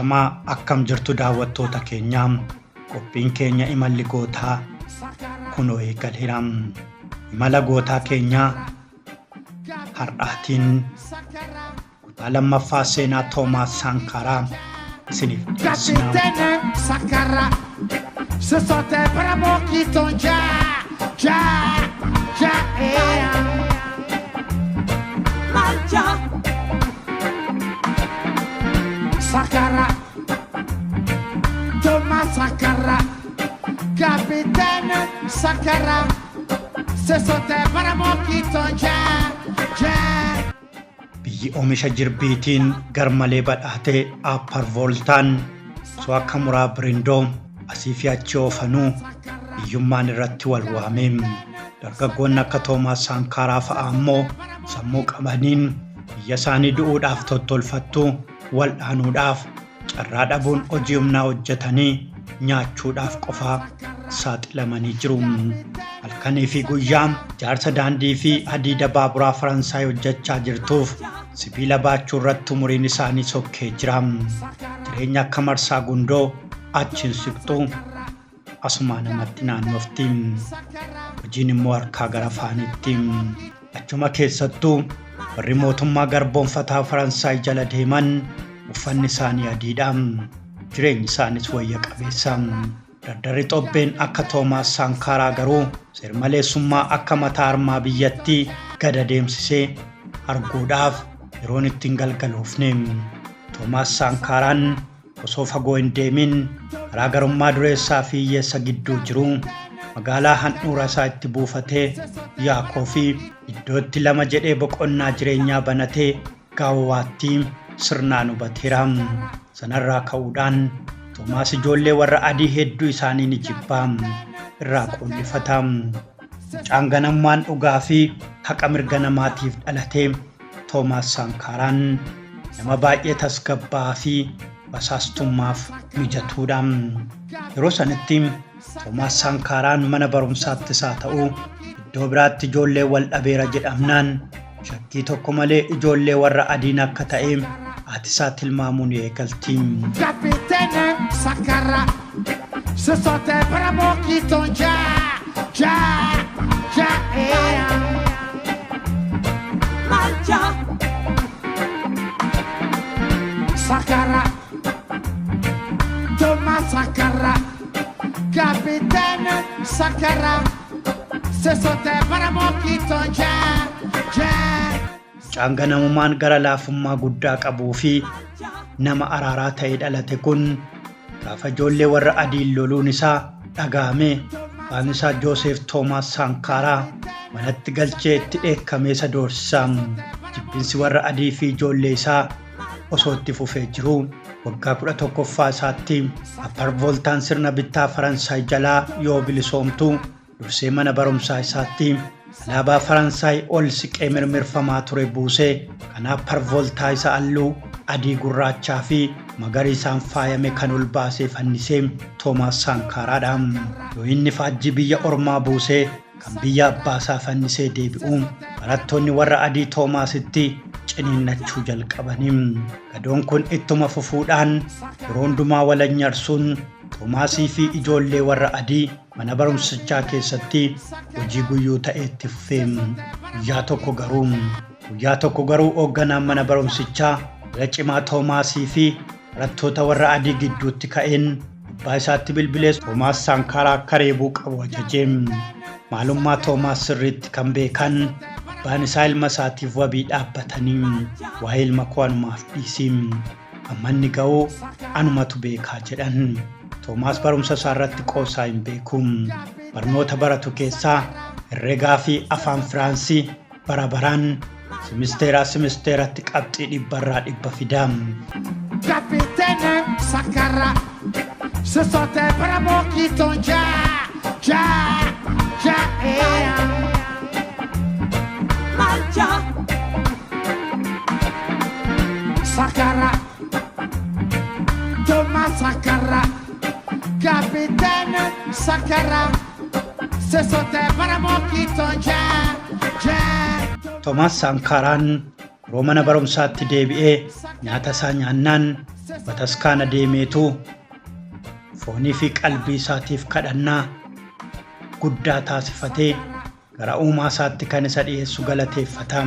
Ashamaa, akkam jirtu daawwattoota keenyaa? Qophiin keenya Imalli Gootaa kunoo eegaleera. Imala gootaa keenyaa har'aatiin kutaa lammaffaa seenaa Toomaas Saankaraa isiniif dhiyeessina. Capitaine Sankara, ce sont tes bravos qui t'ont ja, ja, ja, eh. Malja, Sankara, Thomas Sankara, Capitaine Sankara, ce sont tes bravos qui t'ont ja, ja. Biyyi oomisha jirbiitiin garmalee badhaatee Aappar Vooltaan osoo akka muraa birindoo asii fi achi oofanuu hiyyummaan irratti wal waamee, dargaggoonni akka Toomaas Saankaaraa fa'aa immoo sammuu qabaniin biyya isaanii du'uudhaaf tottolfattuu wal'aanuudhaaf carraa dhabuun hojii humnaa hojjetanii nyaachuudhaaf qofaa saaxilamanii jiru. Halkanii fi guyyaa ijaarsa daandii fi hadiida baaburaa Faransaay hojjechaa jirtuuf sibiila baachuu irratti umuriin isaanii sokkee jira. Jireenya akka marsaa gundoo achiin siqxuu asumaa namatti naannofti. Hojiin immoo harkaa gara afaanitti. Achuma keessattuu warri mootummaa garboonfataa Faransaay jala deeman uffanni isaanii adiidha. Jireenyi isaanis wayya qabeessa. Dardarri xobbeen akka Toomaas Saankaaraa garuu seermaleessummaa akka mataa armaa biyyattii gad adeemsisee arguudhaaf yeroon ittiin galgaloofne. Toomaas Saankaaraan osoo fagoo hin deemin garaagarummaa dureessaa fi hiyyeessa gidduu jiru magaalaa handhuura isaa itti buufatee Yaakoo fi iddoo itti lama jedhee boqonnaa jireenyaa banatee Gaawwaatti sirnaan hubateera. Sanarraa ka'uudhaan Toomaas ijoollee warra adii hedduu isaanii ni jibba, irraa qoollifata. Mucaan ganammaan dhugaa fi haqa mirga namaatiif dhalate Toomaas Saankaaraan nama baay'ee tasgabbaa'aa fi basaastummaaf mijatuudha. Yeroo sanitti Toomaas Saankaaraan mana barumsaattis haa ta'u iddoo biraatti ijoollee wal dhabeera jedhamnaan shakkii tokko malee ijoollee warra adiin akka ta'e haati isaa tilmaamuu ni eegalti. Capitaine Sankara, ce sont tes bravos qui t'ont ja, ja, ja, eh. Malja, Sankara, Thomas Sankara, Capitaine Sankara, ce sont tes bravos qui t'ont ja, ja. Mucaan ganamummaan gara laafummaa guddaa qabuu fi nama araaraa ta'ee dhalate kun gaafa ijoollee warra adiin loluun isaa dhaga'ame, abbaan isaa Jooseef Toomaas Saankaaraa manatti galchee itti dheekkamee isa doorsisa. Jibbinsi warra adii fi ijoollee isaa osoo itti fufee jiru, waggaa 11ffaa isaatti Appar Vooltaan sirna bittaa Faransaay jalaa yoo bilisoomtu dursee mana barumsaa isaatti alaabaa Faransaay ol siqee mirmirfamaa ture buusee kan Appar Vooltaa isa halluu adii, gurraachaa fi magariisaan faayame kan ol baasee fannisee Toomaas Saankaaraadha. Yoo inni faajjii biyya ormaa buusee kan biyya abbaasaa fannisee deebi'u, barattoonni warra adii Toomaasitti ciniinnachuu jalqabanii. Gadoon kun ittuma fufuudhaan yeroo hundumaa walanyarsuun Toomaasii fi ijoollee warra adii mana barumsichaa keessatti hojii guyyuu ta'ee itti fufee. Guyyaa tokko garuu hoogganaan mana barumsichaa lola cimaa Toomaasii fi barattoota warra adii gidduutti ka'een abbaa isaatti bilbilee Toomaas Saankaaraa akka reebuu qabu ajaje. Maalummaa Toomaas sirriitti kan beekan abbaan isaa ilma isaatiif wabii dhaabbatanii, "Waa'ee ilma koo anumaaf dhiisii, amma inni ga'uu anumatu beekaa," jedhan. Toomaas barumsa isaa irratti qoosaa hin beeku. Barnoota baratu keessaa herregaa fi afaan Firaansii bara baraan simisteeraa simisteeratti qabxii 100% fida. Capitaine Sankara, ce sont tes bravos qui t'ont ja, ja, ja, eh. Malja, Sankara, Thomas Sankara, Capitaine Sankara, ce sont tes bravos qui t'ont ja, ja. Toomaas Saankaaraan yeroo mana barumsaatti deebi'ee nyaata isaa nyaannaan Bataskaana deemeetu foonii fi qalbii isaatiif kadhannaa guddaa taasifatee gara uumaa isaatti kan isa dhiyeessu galateeffata.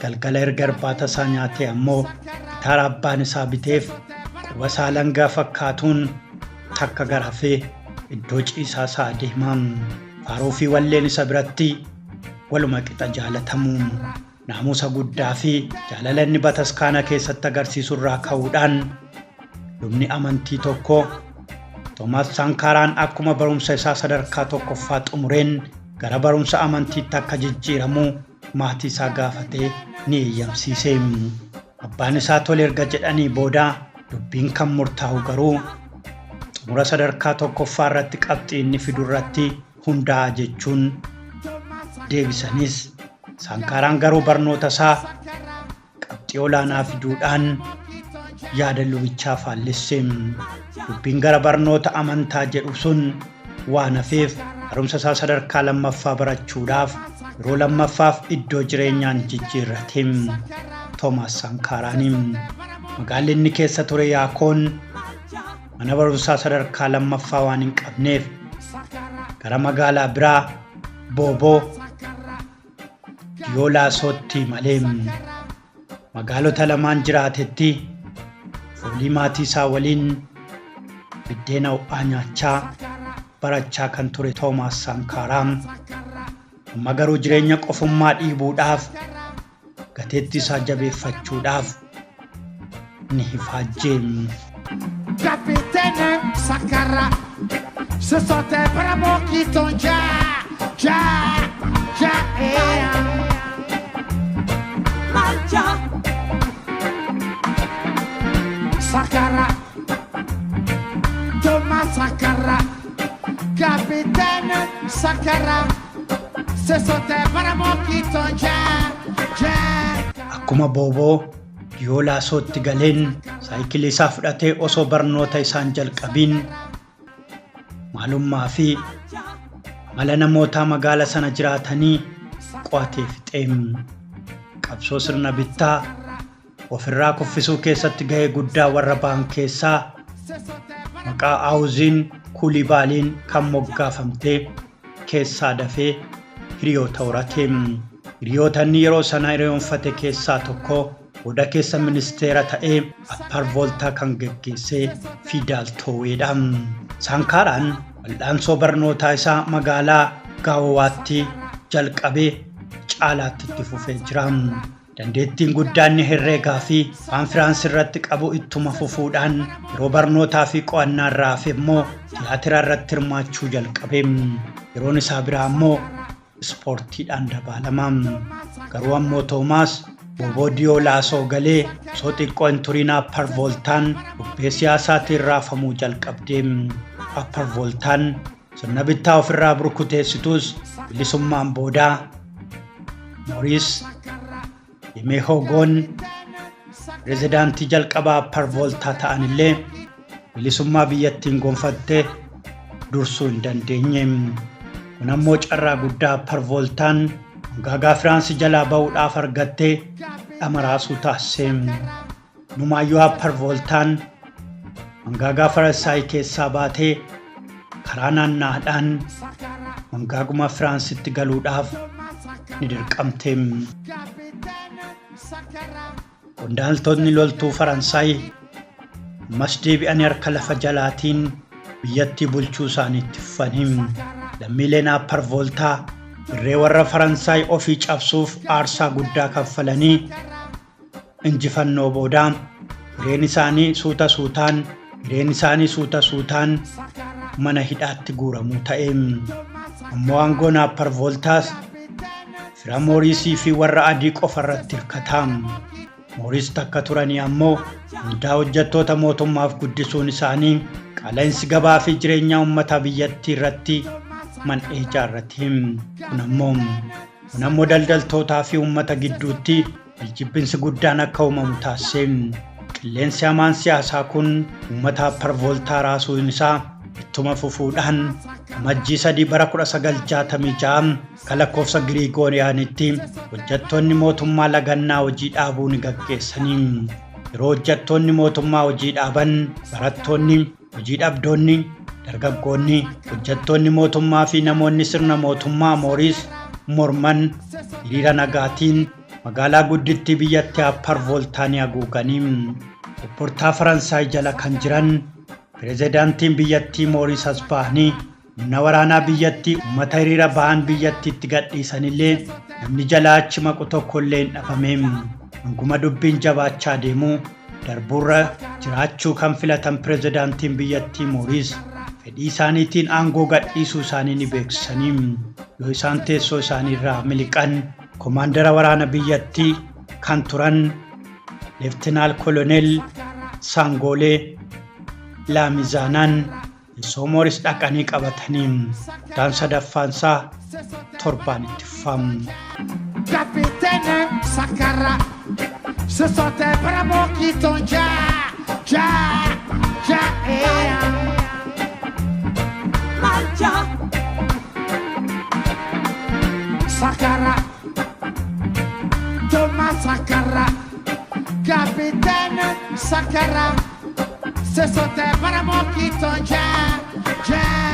Galgala erga irbaata isaa nyaatee ammoo gitaara abbaan isaa biteef quba isaa langaa fakkaatuun takka garafee iddoo ciisaa isaa deema. Faaruu fi walleen isa biratti waluma qixa jaalatamu. Naamusa guddaa fi jaalala inni bataskaana keessatti agarsiisu irraa ka'uudhaan lubni amantii tokko Toomaas Saankaaraan akkuma barumsa isaa sadarkaa tokkoffaa xumureen gara barumsa amantiitti akka jijjiiramu maatii isaa gaafatee ni eeyyamsiise. Abbaan isaa tole erga jedhanii booda dubbiin kan murtaa'u garuu xumura sadarkaa tokkoffaa irratti qabxii inni fidu irratti hundaa'a jechuun deebisanis Saankaaraan garuu barnoota isaa qabxii olaanaa fiduudhaan yaada lubichaa faallesse. Dubbiin gara barnoota amantaa jedhu sun waan hafeef barumsa isaa sadarkaa lammaffaa barachuudhaaf yeroo lammaffaaf iddoo jireenyaan jijjiirrate. Toomaas Saankaaraani. Magaalli inni keessa ture Yaakoon mana barumsaa sadarkaa lammaffaa waan hin qabneef gara magaalaa biraa Booboo Diyoolaasootti malee magaalota lamaan jiraatetti foolii maatii isaa waliin biddeena ho'aa nyaachaa barachaa kan ture Toomaas Saankaaraa amma garuu jireenya qofummaa dhiibuudhaaf gateettii isaa jabeeffachuudhaaf ni ifaajje. Capitaine Sankara, ce sont tes bras qui t'ont ja, ja, ja, eh. Sankara, Thomas Sankara, Capitaine Sankara, ce sont tes bras qui t'ont ja, ja. Akkuma Booboo Diyoolaasootti galeen saayikilii isaa fudhatee osoo barnoota isaan jalqabiin maalummaa fi amala namootaa magaala sana jiraatanii qo'atee fixee qabsoo sirna bittaa ofirraa kuffisuu keessatti gahee guddaa warra ba'an keessaa maqaa Aawuziin Kuulibaaliin kan moggaafamtee keessaa dafee hiriyoota horate. Hiriyoota inni yeroo sana hiriyoonfate keessaa tokko booda keessa ministeera ta'ee Appar Vooltaa kan geggeesse Fiidaal Tooweedha. Saankaaraan wal'aansoo barnootaa isaa magaalaa Gaawowaatti jalqabee caalaatti itti fufee jira. Dandeettiin guddaan inni herreegaa fi afaan Firaans irratti qabu ittuma fufuudhaan yeroo barnootaa fi qo'annaa irraa hafe immoo tiyaatira irratti hirmaachuu jalqabe. Yeroon isaa biraa immoo ispoortiidhaan dabaalama. Garuu ammoo Toomaas Booboo Diyoolaasoo galee osoo xiqqoo hin turiin Appar Vooltaan bubbee siyaasaatiin raafamuu jalqabde. Appar Vooltaan sirna bittaa ofirraa burkuteessitus bilisummaan boodaa Mooriis Yemeehoogoon pirezidaantii jalqabaa Appar Vooltaa ta'anillee bilisummaa biyyattiin gonfatte dursuu hin dandeenye. Kun ammoo carraa guddaa Appar Vooltaan mangaagaa Firaansi jalaa ba'uudhaaf argatte dhamaraasuu taasise. Numaayyuu Appar Vooltaan mangaagaa Faransaay keessaa baatee karaa naanna'aadhaan mangaaguma Firaansitti galuudhaaf ni dirqamte. Qondaaltonni loltuu Faransaay ammas deebi'anii harka lafa jalaatiin biyyattii bulchuu isaaniitti fufanii. Lammiileen Appar Vooltaa irree warra Faransaay ofii cabsuuf aarsaa guddaa kaffalanii injifannoo booda hireen isaanii suuta suutaan hireen isaanii suuta suutaan mana hidhaatti guuramuu ta'e. Ammoo aangoon Appar Vooltaas fira Mooriisii fi warra adii qofa irratti hirkata. Mooriis takka turanii ammoo hundaa hojjettoota mootummaaf guddisuun isaanii qaala'insi gabaa fi jireenya uummata biyyattii irratti man'ee ijaarrate. Kun ammoo daldaltootaa fi uummata gidduutti waljibbinsi guddaan akka uumamu taasise. Qilleensi hamaan siyaasaa kun uummata Appar Vooltaa raasuun isaa ittuma fufuudhaan Amajjii 3 bara 1966 akka lakkoofsa Giriigooriyaanitti hojjettoonni mootummaa lagannaa hojii dhaabuu ni gaggeessanii. Yeroo hojjettoonni mootummaa hojii dhaaban, barattoonni, hojii dhabdoonni, dargaggoonni, hojjettoonni mootummaa fi namoonni sirna mootummaa Mooriis morman hiriira nagaatiin magaalaa guddittii biyyattii Appar Vooltaanii haguuganii Kobortaa Faransaay jala kan jiran pirezidaantiin biyyattii Mooriis as ba'anii humna waraanaa biyyattii uummata hiriira ba'an biyyattiitti gadhiisanillee namni jalaa achi maqu tokkollee hin dhabame. Hanguma dubbiin jabaachaa deemuu darbuurra jiraachuu kan filatan pirezidaantiin biyyattii Mooriis fedhii isaaniitiin aangoo gadhiisuu isaanii ni beeksisanii. Yoo isaan teessoo isaanii irraa miliqan komaandara waraana biyyattii kan turan Leeftinaal Koloneel Saangoolee Laamizaanaan teessoo Mooris dhaqanii qabatanii kutaan sadaffaansaa torbaan itti fufamu. Capitaine Sankara, ce sont tes bras qui t'ont ja, ja, ja, eh. Sankara, Thomas Sankara, Capitaine Sankara, ce sont tes bras qui t'ont ja, ja.